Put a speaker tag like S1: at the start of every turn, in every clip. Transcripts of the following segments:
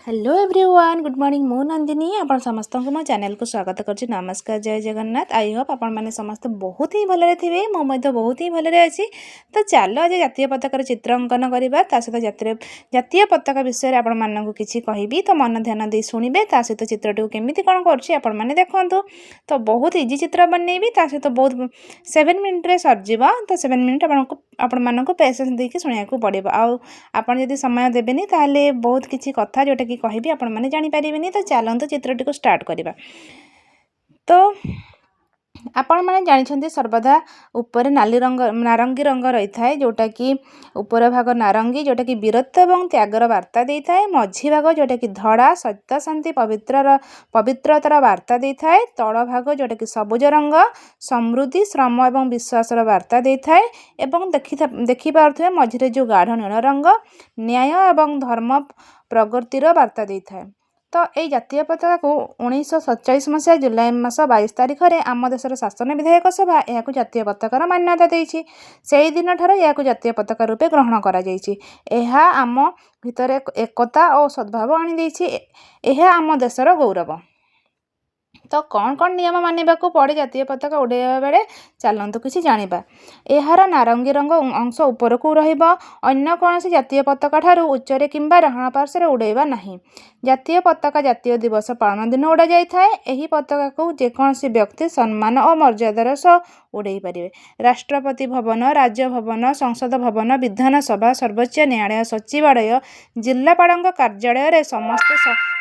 S1: Hello everyone, good morning. ମୁଁ ନନ୍ଦିନୀ, ଆପଣ ସମସ୍ତଙ୍କୁ ମୋ ଚ୍ୟାନେଲକୁ ସ୍ୱାଗତ କରୁଛି। ନମସ୍କାର, ଜୟ ଜଗନ୍ନାଥ। I Hope ଆପଣମାନେ ସମସ୍ତେ ବହୁତ ହିଁ ଭଲରେ ଥିବେ। ମୁଁ ମଧ୍ୟ ବହୁତ ହିଁ ଭଲରେ ଅଛି। ତ ଚାଲ, ଆଜି ଜାତୀୟ ପତାକାର ଚିତ୍ର ଅଙ୍କନ କରିବା। ତା ସହିତ ଜାତୀୟ ପତାକା ବିଷୟରେ ଆପଣମାନଙ୍କୁ କିଛି କହିବି। ତ ମନ ଧ୍ୟାନ ଦେଇ ଶୁଣିବେ। ତା ସହିତ ଚିତ୍ରଟିକୁ କେମିତି କ'ଣ କରୁଛି, ଆପଣମାନେ ଦେଖନ୍ତୁ। ତ ବହୁତ ଇଜି ଚିତ୍ର ବନେଇବି, ତା ସହିତ ବହୁତ 7 ମିନିଟ୍ରେ ସରିଯିବ। ତ 7 ମିନିଟ୍ ଆପଣମାନଙ୍କୁ ପେସେନ୍ସ ଦେଇକି ଶୁଣିବାକୁ ପଡ଼ିବ। ଆଉ ଆପଣ ଯଦି ସମୟ ଦେବେନି, ତାହେଲେ ବହୁତ କିଛି କଥା ଯେଉଁଟାକି କହିବି, ଆପଣମାନେ ଜାଣିପାରିବେନି। ତ ଚାଲନ୍ତୁ, ଚିତ୍ରଟିକୁ ଷ୍ଟାର୍ଟ କରିବା। ତ ଆପଣମାନେ ଜାଣିଛନ୍ତି, ସର୍ବଦା ଉପରେ ନାଲି ରଙ୍ଗ, ନାରଙ୍ଗୀ ରଙ୍ଗ ରହିଥାଏ, ଯେଉଁଟାକି ଉପର ଭାଗ ନାରଙ୍ଗୀ, ଯେଉଁଟାକି ବୀରତ୍ୱ ଏବଂ ତ୍ୟାଗର ବାର୍ତ୍ତା ଦେଇଥାଏ। ମଝି ଭାଗ ଯେଉଁଟାକି ଧଳା, ସତ୍ୟ, ଶାନ୍ତି, ପବିତ୍ରତାର ବାର୍ତ୍ତା ଦେଇଥାଏ। ତଳ ଭାଗ ଯେଉଁଟାକି ସବୁଜ ରଙ୍ଗ, ସମୃଦ୍ଧି, ଶ୍ରମ ଏବଂ ବିଶ୍ୱାସର ବାର୍ତ୍ତା ଦେଇଥାଏ। ଏବଂ ଦେଖିପାରୁଥିବେ, ମଝିରେ ଯେଉଁ ଗାଢ଼ ନୀଳ ରଙ୍ଗ, ନ୍ୟାୟ ଏବଂ ଧର୍ମ, ପ୍ରଗତିର ବାର୍ତ୍ତା ଦେଇଥାଏ। ତ ଏଇ ଜାତୀୟ ପତାକାକୁ 1947 ମସିହା ଜୁଲାଇ ମାସ 22 ତାରିଖରେ ଆମ ଦେଶର ଶାସନ ବିଧାୟକ ସଭା ଏହାକୁ ଜାତୀୟ ପତାକାର ମାନ୍ୟତା ଦେଇଛି। ସେହି ଦିନଠାରୁ ଏହାକୁ ଜାତୀୟ ପତାକା ରୂପେ ଗ୍ରହଣ କରାଯାଇଛି। ଏହା ଆମ ଭିତରେ ଏକତା ଓ ସଦ୍ଭାବ ଆଣିଦେଇଛି। ଏହା ଆମ ଦେଶର ଗୌରବ। ତ କ'ଣ କ'ଣ ନିୟମ ମାନିବାକୁ ପଡ଼େ ଜାତୀୟ ପତାକା ଉଡ଼ାଇବା ବେଳେ, ଚାଲନ୍ତୁ କିଛି ଜାଣିବା। ଏହାର ନାରଙ୍ଗୀ ରଙ୍ଗ ଅଂଶ ଉପରକୁ ରହିବ। ଅନ୍ୟ କୌଣସି ଜାତୀୟ ପତାକା ଠାରୁ ଉଚ୍ଚରେ କିମ୍ବା ଡାହାଣ ପାର୍ଶ୍ୱରେ ଉଡ଼ାଇବା ନାହିଁ। ଜାତୀୟ ପତାକା ଜାତୀୟ ଦିବସ ପାଳନ ଦିନ ଉଡ଼ାଯାଇଥାଏ। ଏହି ପତାକାକୁ ଯେକୌଣସି ବ୍ୟକ୍ତି ସମ୍ମାନ ଓ ମର୍ଯ୍ୟାଦାର ସହ ଉଡ଼ାଇ ପାରିବେ। ରାଷ୍ଟ୍ରପତି ଭବନ, ରାଜଭବନ, ସଂସଦ ଭବନ, ବିଧାନସଭା, ସର୍ବୋଚ୍ଚ ନ୍ୟାୟାଳୟ, ସଚିବାଳୟ, ଜିଲ୍ଲାପାଳଙ୍କ କାର୍ଯ୍ୟାଳୟରେ,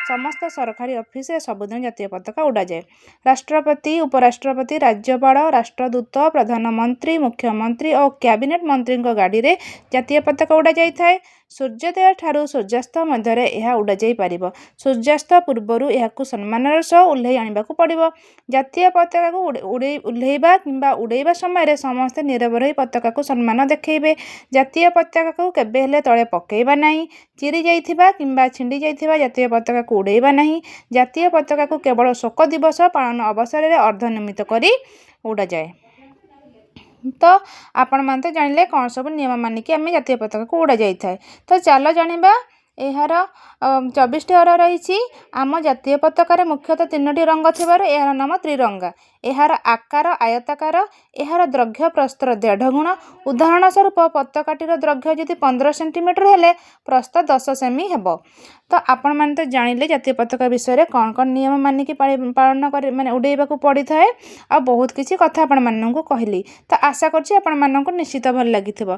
S1: ସମସ୍ତ ସରକାରୀ ଅଫିସରେ ସବୁଦିନ ଜାତୀୟ ପତାକା ଉଡ଼ାଯାଏ। ରାଷ୍ଟ୍ରପତି, ଉପରାଷ୍ଟ୍ରପତି, ରାଜ୍ୟପାଳ, ରାଷ୍ଟ୍ରଦୂତ, ପ୍ରଧାନମନ୍ତ୍ରୀ, ମୁଖ୍ୟମନ୍ତ୍ରୀ ଓ କ୍ୟାବିନେଟ୍ ମନ୍ତ୍ରୀଙ୍କ ଗାଡ଼ିରେ ଜାତୀୟ ପତାକା ଉଡ଼ାଯାଇଥାଏ। ସୂର୍ଯ୍ୟୋଦୟ ଠାରୁ ସୂର୍ଯ୍ୟାସ୍ତ ମଧ୍ୟରେ ଏହା ଉଡ଼ାଯାଇ ପାରିବ। ସୂର୍ଯ୍ୟାସ୍ତ ପୂର୍ବରୁ ଏହାକୁ ସମ୍ମାନର ସହ ଓହ୍ଲାଇ ଆଣିବାକୁ ପଡ଼ିବ। ଜାତୀୟ ପତାକାକୁ ଉଡ଼େଇ ଓହ୍ଲାଇବା କିମ୍ବା ଉଡ଼େଇବା ସମୟରେ ସମସ୍ତେ ନୀରବ ରହି ପତାକାକୁ ସମ୍ମାନ ଦେଖାଇବେ। ଜାତୀୟ ପତାକାକୁ କେବେ ହେଲେ ତଳେ ପକାଇବା ନାହିଁ। ଚିରି ଯାଇଥିବା କିମ୍ବା ଛିଣ୍ଡି ଯାଇଥିବା ଜାତୀୟ ପତାକାକୁ ଉଡ଼େଇବା ନାହିଁ। ଜାତୀୟ ପତାକାକୁ କେବଳ ଶୋକ ଦିବସ ପାଳନ ଅବସରରେ ଅର୍ଦ୍ଧନମିତ କରି ଉଡ଼ାଯାଏ। ତ ଆପଣମାନେ ତ ଜାଣିଲେ କ'ଣ ସବୁ ନିୟମ ମାନିକି ଆମେ ଜାତୀୟ ପତାକାକୁ ଉଡ଼ାଯାଇଥାଏ। ତ ଚାଲ ଜାଣିବା, ଏହାର 24ଟି ଅର ରହିଛି। ଆମ ଜାତୀୟ ପତାକାରେ ମୁଖ୍ୟତଃ ତିନୋଟି ରଙ୍ଗ ଥିବାରୁ ଏହାର ନାମ ତ୍ରିରଙ୍ଗା। ଏହାର ଆକାର ଆୟତାକାର। ଏହାର ଦୈର୍ଘ୍ୟ ପ୍ରସ୍ଥର ଦେଢ଼ ଗୁଣ। ଉଦାହରଣ ସ୍ୱରୂପ, ପତାକାଟିର ଦୈର୍ଘ୍ୟ ଯଦି 15 ସେଣ୍ଟିମିଟର ହେଲେ ପ୍ରସ୍ଥ 10 ସେମି ହେବ। ତ ଆପଣମାନେ ତ ଜାଣିଲେ ଜାତୀୟ ପତାକା ବିଷୟରେ କ'ଣ କ'ଣ ନିୟମ ମାନିକି ପାଳନ କରି, ମାନେ ଉଡ଼େଇବାକୁ ପଡ଼ିଥାଏ। ଆଉ ବହୁତ କିଛି କଥା ଆପଣମାନଙ୍କୁ କହିଲି। ତ ଆଶା କରୁଛି ଆପଣମାନଙ୍କୁ ନିଶ୍ଚିତ ଭଲ ଲାଗିଥିବ।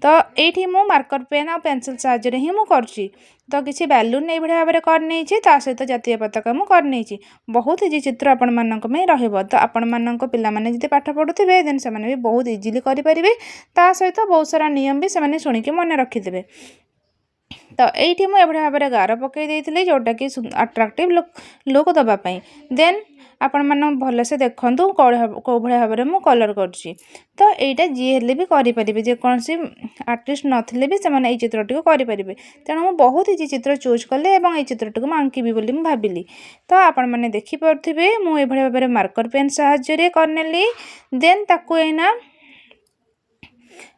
S1: ତ ଏଇଠି ମୁଁ ମାର୍କର ପେନ୍ ଆଉ ପେନସିଲ୍ ସାହାଯ୍ୟରେ ହିଁ ମୁଁ କରୁଛି। ତ କିଛି ବାଲୁନ୍ ଏଇଭଳି ଭାବରେ କରିନେଇଛି, ତା ସହିତ ଜାତୀୟ ପତାକା ମୁଁ କରିନେଇଛି। ବହୁତ ଇଜି ଚିତ୍ର ଆପଣମାନଙ୍କ ପାଇଁ ରହିବ। ତ ଆପଣମାନଙ୍କ ପିଲାମାନେ ଯଦି ପାଠ ପଢ଼ୁଥିବେ, ଦେନ୍ ସେମାନେ ବି ବହୁତ ଇଜିଲି କରିପାରିବେ। ତା ସହିତ ବହୁତ ସାରା ନିୟମ ବି ସେମାନେ ଶୁଣିକି ମନେ ରଖିଦେବେ। ତ ଏଇଠି ମୁଁ ଏଭଳି ଭାବରେ ଗାର ପକାଇ ଦେଇଥିଲି, ଯେଉଁଟାକି ଆଟ୍ରାକ୍ଟିଭ୍ ଲୁକ୍ ଦେବା ପାଇଁ। ଦେନ୍ ଆପଣମାନେ ଭଲସେ ଦେଖନ୍ତୁ କେଉଁ ଭଳିଆ ଭାବରେ ମୁଁ କଲର୍ କରୁଛି। ତ ଏଇଟା ଯିଏ ହେଲେ ବି କରିପାରିବେ। ଯେକୌଣସି ଆର୍ଟିଷ୍ଟ ନଥିଲେ ବି ସେମାନେ ଏଇ ଚିତ୍ରଟିକୁ କରିପାରିବେ। ତେଣୁ ମୁଁ ବହୁତ ଇଜି ଚିତ୍ର ଚୁଜ୍ କଲି ଏବଂ ଏଇ ଚିତ୍ରଟିକୁ ମୁଁ ଆଙ୍କିବି ବୋଲି ମୁଁ ଭାବିଲି। ତ ଆପଣମାନେ ଦେଖିପାରୁଥିବେ, ମୁଁ ଏଇଭଳି ଭାବରେ ମାର୍କର ପେନ୍ ସାହାଯ୍ୟରେ କରିନେଲି। ଦେନ୍ ତାକୁ ଏଇନା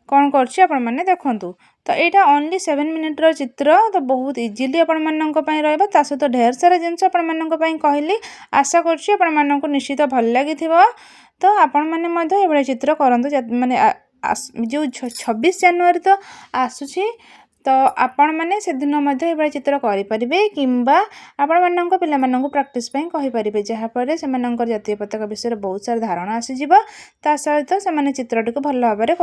S1: କ'ଣ କରୁଛି, ଆପଣମାନେ ଦେଖନ୍ତୁ। ତ ଏଇଟା ଓନ୍ଲି 7 ମିନିଟ୍ର ଚିତ୍ର। ତ ବହୁତ ଇଜିଲି ଆପଣମାନଙ୍କ ପାଇଁ ରହିବ। ତା ସହିତ ଢେର ସାରା ଜିନିଷ ଆପଣମାନଙ୍କ ପାଇଁ କହିଲି। ଆଶା କରୁଛି ଆପଣମାନଙ୍କୁ ନିଶ୍ଚିତ ଭଲ ଲାଗିଥିବ। ତ ଆପଣମାନେ ମଧ୍ୟ ଏଭଳିଆ ଚିତ୍ର କରନ୍ତୁ। ମାନେ ଯେଉଁ 26 ଜାନୁଆରୀ ତ ଆସୁଛି, ତ ଆପଣମାନେ ସେଦିନ ମଧ୍ୟ ଏଭଳିଆ ଚିତ୍ର କରିପାରିବେ କିମ୍ବା ଆପଣମାନଙ୍କ ପିଲାମାନଙ୍କୁ ପ୍ରାକ୍ଟିସ୍ ପାଇଁ କହିପାରିବେ, ଯାହାଫଳରେ ସେମାନଙ୍କର ଜାତୀୟ ପତାକା ବିଷୟରେ ବହୁତ ସାରା ଧାରଣା ଆସିଯିବ। ତା ସହିତ ସେମାନେ ଚିତ୍ରଟିକୁ ଭଲ ଭାବରେ